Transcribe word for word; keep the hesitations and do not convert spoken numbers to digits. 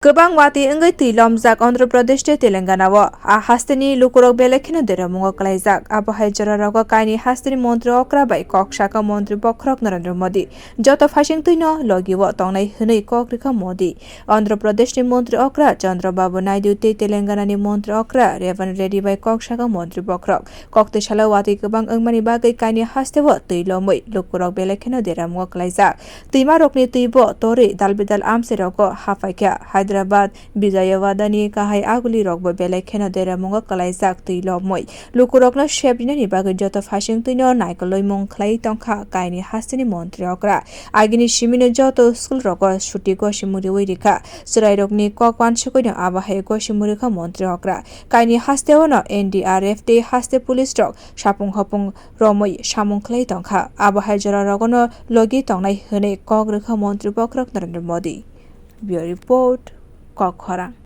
Kwbang watwi wngwi twi lomjak Andhra Pradesh tei Telangana o. A hasteni lukurok belai kheno deramungo kwlaijak. Abo hai jora rogo kaini hasteni montri okra bai kok saka montri bokhorok Narendra Modi joto phaising twino logi o tongnai hwnwi kok rikha Modi. Andhra Pradesh ni montri okra Chandra Babu Naidu tei Telangana ni montri okra Revan Reddy bai kok saka montri bokhorok. Kok twi salo watwi kwbang wngmani bagwi kaini haste o twi lomwi lukurok belai kheno deramungo kwlaijak. Twimarokni twi bo torwi dalbidal amchairogo haphaikha. Hyderabad, Vijayawada ni kahai aguli rokbo belai kheno deramungo kwlaijak twi lomwi. Lukurokno sep rinani bagwi joto phaising twino naikolwi mung khlai tongkha kaini hasteni montri okra. Agini simino joto school rogo suti gosimung riwi rikha. Chwrairokni kok wansugwino abo hai gosimung rikha montri okra. Kaini hasteo no N D R F tei haste police rok sapung hopung romwi samung khlai tongkha. Abo hai jora rogono logi tongnai hwnwi kok rwkha montri bokhorok Narendra Modi. Bureau Report, Kokkhorang.